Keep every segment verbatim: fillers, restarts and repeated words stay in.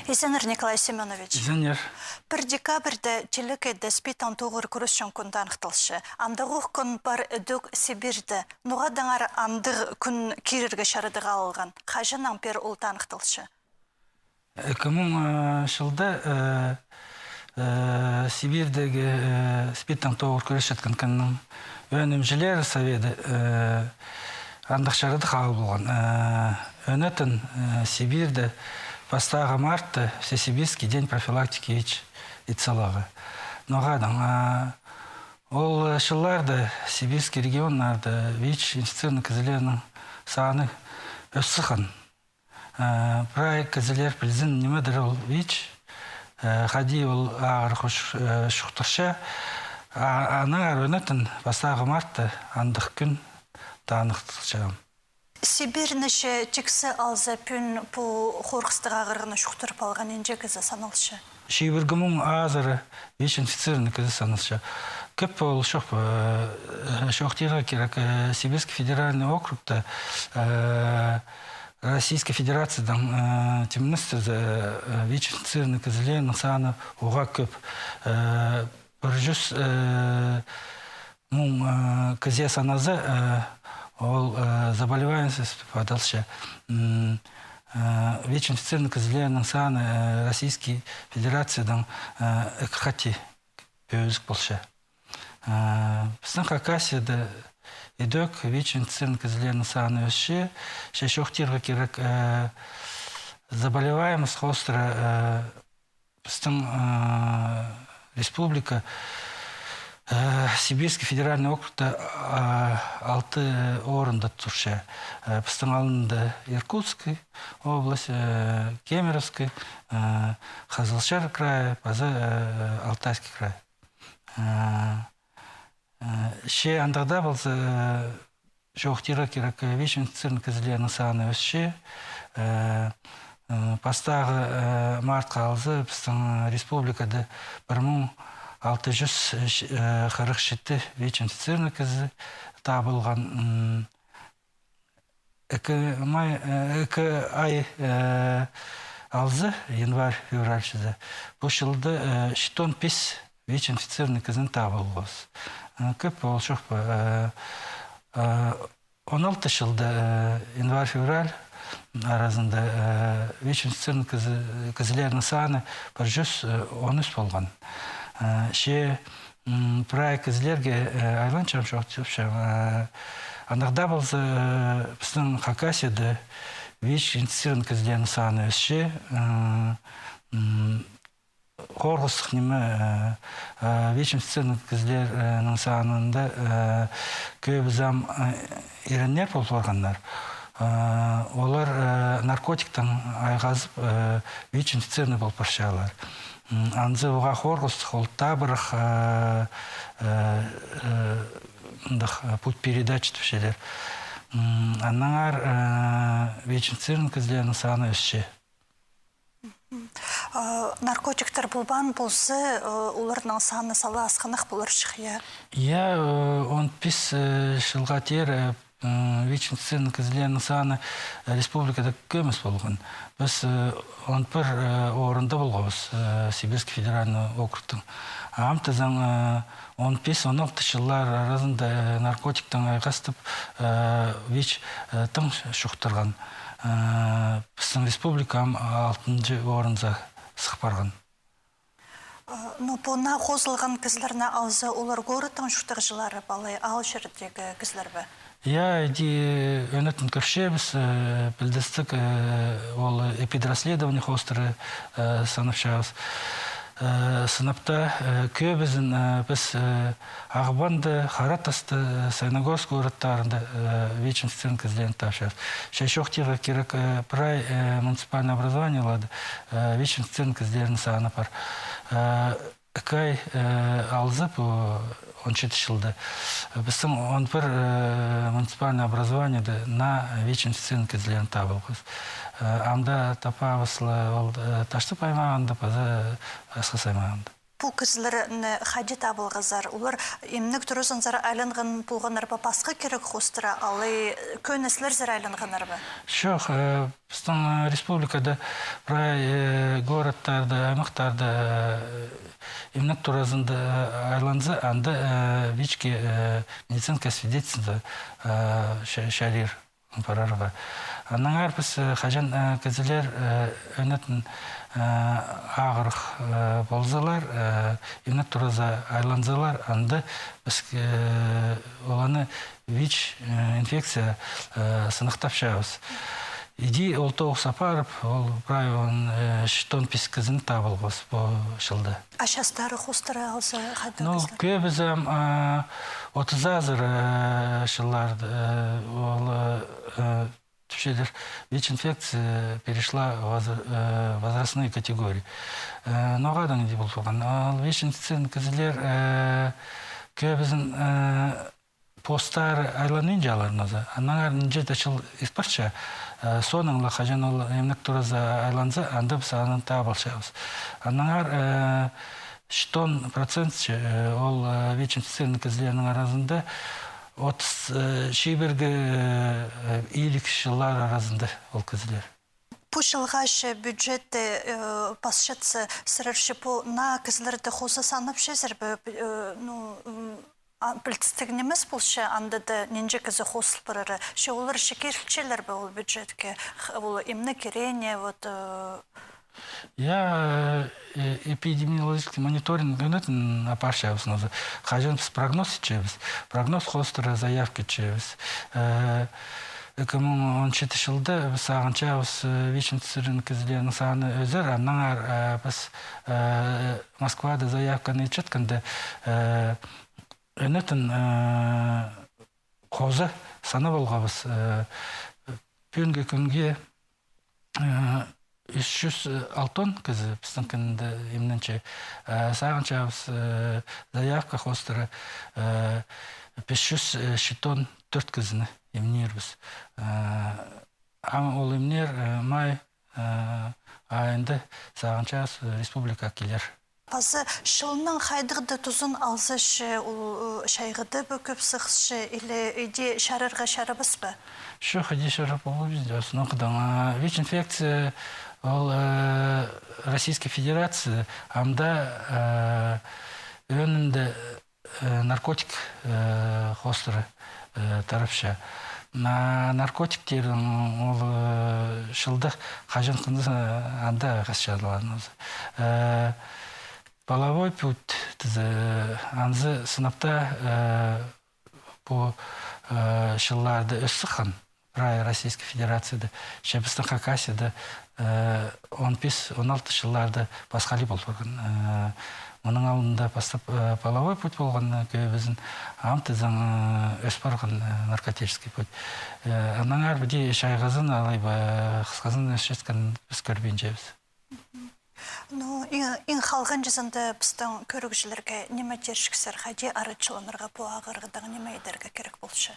Изеннер, Николай Семёнович. Изеннер. Пір декабрьда телекейде СПИДтең тоғыр кӱресчең кӱн таныхталча. Андағох кӱн пар ідӧк Сибирьде. Ноға адаңар андағ кӱн кирерге чарадығ алылған? Хаҷаннаң пеер ол таныхталча? Ікі муң, э, чылда, э, э, Сибирьдегі, э, СПИДтең тоғыр кӱресчеткен кіннің ӧнімҷілер соведі, э, андағ чарадығ алып алған. Э, ӧнетін, э, Сибирьде пастағы мартта Всесибирский день профилактики ВИЧ ит саларға. Ноға адаңар, э, ол, э, чылларда сибирский регионнарда ВИЧ инфицированный кізілернің саны ӧс сыххан. Э, прай кізілер пілзін, нимедір ол ВИЧ, э, хайди ол ағырығ чу-, э, чуғдырча. А, аннаңар ӧнетін пастағы мартта андағ кӱн таныхталча. Сибирьні че тиксі алза, пӱӱн пу хорғыстығ ағырығны чуғдырып алған нинҷе кізі саналча? Чибіргі муң азыра ВИЧ инфицированный кізі саналча. Кӧп ол чох па, э, чоохтирға кирек, э, Сибирский федеральный округта, э, Российская Федерациядаң, э, тимнестірзе, э, ВИЧ инфицированный кізілернің саны уғаа кӧп. Э, пір чӱс, э, муң, э, кізее саназа, э, ол, э, заболеваемость адалча. М, э, ВИЧ инфицированный кізілернің саны, э, Российский Федерациядаң, э, ікі хати пӧзік полча. Э, пістің Хакасияда ідӧк ВИЧ инфицированный кізілернің саны ӧсче, че чоохтирға кирек, э, заболеваемость хоостыра, э, пістің, э, республика, э, Сибирский федеральный округта, э, алты орында турча. Э, пістің алнында Иркутский область, э, Кемеровский, э, Хазылчар край, паза, э, Алтайский край. Э, э, че андағ даа полза, э, чоохтирға кирек, э, ВИЧ инфицированный кізілернің саны ӧсче. Э, э, пастағы, э, мартха алза, пістің республикада пір муң алты чӱс, э, хырых читі ВИЧ инфицированный кізі табылған. М, ікі май, э, ікі ай, э, алза, январь, февраль чізе, пу чылда, э, читон пис ВИЧ инфицированный кізіні таап алғабыс. Э, кӧп ол чох па, э, э, он алты чылда, э, январь-февраль аразында, э, ВИЧ инфицированный кізі-, кізілернің саны пір чӱс, э, он ӱс полған. Э, че, м, прай кізілерге, э, айланчам чох тіпчем. Э, андағ даа полза, э, пістің Хакасияда ВИЧ инфицированный кізілернің саны ӧсче, э, м, хорғыстығ ниме, э, э, ВИЧ инфицированный кізілернің санында, э, кӧбізі ам, э, иреннер пол парғаннар. Э, олар, э, наркотиктең айғазып, э, ВИЧ инфицированный пол парчалар. М, анзы уғаа хорғыстығ, ол табырах, э, э, э, мындағ, э, путь передачи тіпчелер. М, аннаңар, э, ВИЧ инфицированный кізілернің саны ӧсче. Мгм. Э, наркотиктер полбаан полза, э, оларның саны сала асхынах поларҷых, я? Я, э, он пис, э, чылға теер, э, м, ВИЧ инфицированный кізілернің саны, э, республикада кӧмес полған. Піс, э, он пір, э, орында полғабыс, э, Сибирский федеральный округтың. Ам тізең, э, он пис, он алты чыллар аразында, э, наркотиктең айғастып, э, ВИЧ, э, тың чуғдырған. Э, пістің республика ам алтынҷы орынзар сых парған. Э, ну, пу наа хозылған кізілерні алза, олар городтың чуртағҷылары ба, алай аал чирдегі кізілер бе? Я, иди ӧнетін кӧрчебіс, э, пілдістіг, э, ол эпидрасследование хоостыра, э, сынапчабыс. Э, сынап та, э, кӧбізін, э, піс, э, Ағбанда, Харатаста, э, Саяногорск городтарында, э, ВИЧ инфицированный кізілерні тапчабыс. Че чоохтирға кирек, э, прай, э, муниципальный образованиеларда, э, ВИЧ инфицированный кізілернің саны пар. Э, ікі ай, э, алза, пу он читі чылда, э, пістің он пір, э, муниципальный образованиеде наа ВИЧ инфицированный кізілерні таап алғабыс. Э, ам даа таппаабыс ла ол, э, Таштып аймағында, паза Асхыс аймағында. Пу кізілерні хайди таап алғазар? Олар имнег туразынзар айланған полғаннар ба, пасха кирек хоостыра, алай кӧні сірер айланғаннар ба? Чох, э, пістің, э, республикада прай, э, городтарда, аймахтарда, э, имнег туразында, э, айланза, анда, э, ВИЧке, э, медицинская свидетельство, э, ча-, чарир парарға. Аннаңар піс, э, хаҷан, э, кізілер, э, ӧнетін, э, ағырых, э, ползалар, э, имнег тураза айланзалар, анда піс, э, оларны ВИЧ, э, инфекция, э, сынахтапчабыс. Иди ол тоғыс апарып, ол прай он, э, читон пис кізіні таап алғабыс пу чылда. А частары хоостыра алза, хайдағ... Ну, кізілер? Кӧбізі, ам, а, отыс азыра, э, чылларда, э, ол, э, тіпчелер, ВИЧ-инфекция перешла воз-, э, возрастные категории. Э, ноға-да иди пол турған. Ол ВИЧ-инфицированный кізілер, э, кӧбізін, э, постары айланынҷалар нооза. Аннаңар нинҷе-де чыл ит парча, э, соонаң ла хаҷан ол имнег тураза айланза, анда піс аны таап алчабыс. Аннаңар, э, читон процент, э, ол, э, ВИЧ-инфицированный кізілернің аразында отыс, э, чибіргі, э, илиг чыллар аразында ол кізілер. Пу чылға че бюджетте, э, пасчатса, сірер че пу наа кізілерді хоза санапчазар ба, э, ну, м, а, пілдістіг нимес полча, анда даа нинҷе кізі хозыл парары. Че олар че кирілчелер бе ол бюджетке, х-, ол имнег кирее, вот, э, Я, э, э, эпидемиологический мониторинг ӧнетін апарчабыс нооза. Хаҷан піс прогноз итчебіс. Прогноз хоостыра заявка итчебіс. Э, ікі муң он читі чылда піс сағынчабыс, э, ВИЧ-инфицированный кізілернің саны ӧзер, аннаңар, э, піс, э, Москвада заявканы итчеткенде, э, ӧнетін, э, хоза санап алғабыс, э, пӱӱнгі кӱнге, э, ӱс чӱс алтон кізі пістің кинде имненче, э, сағынчабыс, э, заявка хоостыра, э, пис чӱс, э, читон тӧрт кізіні имнирбіс. Э, ам ол имнер, э, май, э, айында сағынчабыс, э, республикаа килер. Паза чылның хайдағ-да тузын алза че, ол, э, чайғыда ба кӧп сығысча, или иди чарирға чарабас па? Чох, иди чарап полбинча, осыны хыдаң. А, ВИЧ-инфекция, ол, э, Российская Федерация, ам даа, э, ӧӧнінде, э, наркотик, э, хоостыра, э, тарапча. На наркотиктернің ол, э, чылда хаҷан хынза, э, анда хасчадылар. Э, половой путь тізе, анзы сынап та, э, пу, э, чылларда ӧс сыххан. Прай Российская Федерацияда, че пістің Хакасияда, э, он пис, он алты чылларда пасхали пол парған. Э, мының алнында пастап, э, половой путь полған, э, кӧбізін, ам тізең, э, ӧс парған, э, наркотический путь. Э, аннаңар піди чайғызын, алай ба, хысхазын ӧсчеткен піс кӧрбинчебіс. Ну, иң, иң халғанҷызында пістің кӧрігҷілерге ниме тирчіксер, хайди арачыланарға, пу ағырығдаң ниме идерге кирек полча?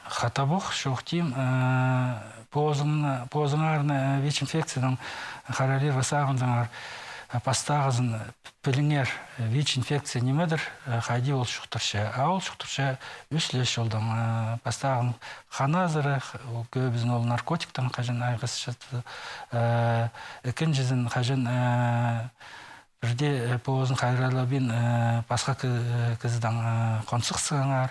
Хатабох, чоохтим, э, позың, позыңарны, э, ВИЧ-инфекциядаң харалирға сағынзаңар, э, пастағызын піліңер, э, ВИЧ-инфекция нимедір, э, хайди ол чуғдырча. А ол чуғдырча ӱс ле чолдаң, э, пастағын хан азыра, х-, ол кӧбізін ол наркотиктең хаҷан айғасчатса, э, ікінҷізін хаҷан, э, пірдее, э, позын хайраллабин, э, пасха кі-, э, кізідең, э, хонсых сығаңар,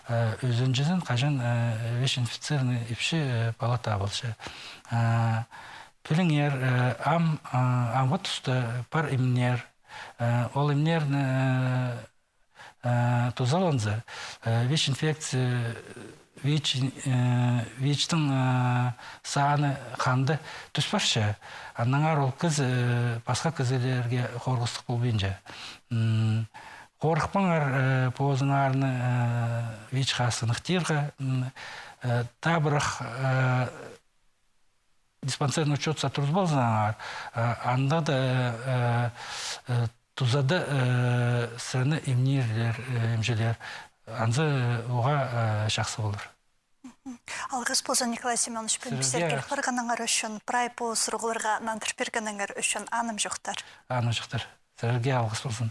э, ӱзінҷізін хаҷан, э, ВИЧ-инфицированный ипчі, э, пала таап алча. Э, піліңер, э, ам, э, амғы туста пар имнер, э, ол имнерні, э, э, тузаланза, э, ВИЧ-инфекция, ВИЧ, э, ВИЧ-тің, э, саны ханда тӱс парча, аннаңар ол кізі, э, пасха кізілерге хорғыстығ полбинча. М, хорыхпаңар, э, позыңарны, э, ВИЧ-ха сыныхтирға, м, э, табырах, э, диспансерный учётса турза ползаңар, э, анда даа, э, э, тузада, э, сірерні имнирлер, э, имҷілер. Анзы, э, уғаа, э, чахсы полар. Алғыс ползын, Николай Семёнович, пӱӱн пістерге киліп парғаныңар ӱчӱн, прай пу сурығларға нандырып пиргеніңер ӱчӱн. Анымҷохтар. Анымҷохтар. Сірерге алғыс ползын.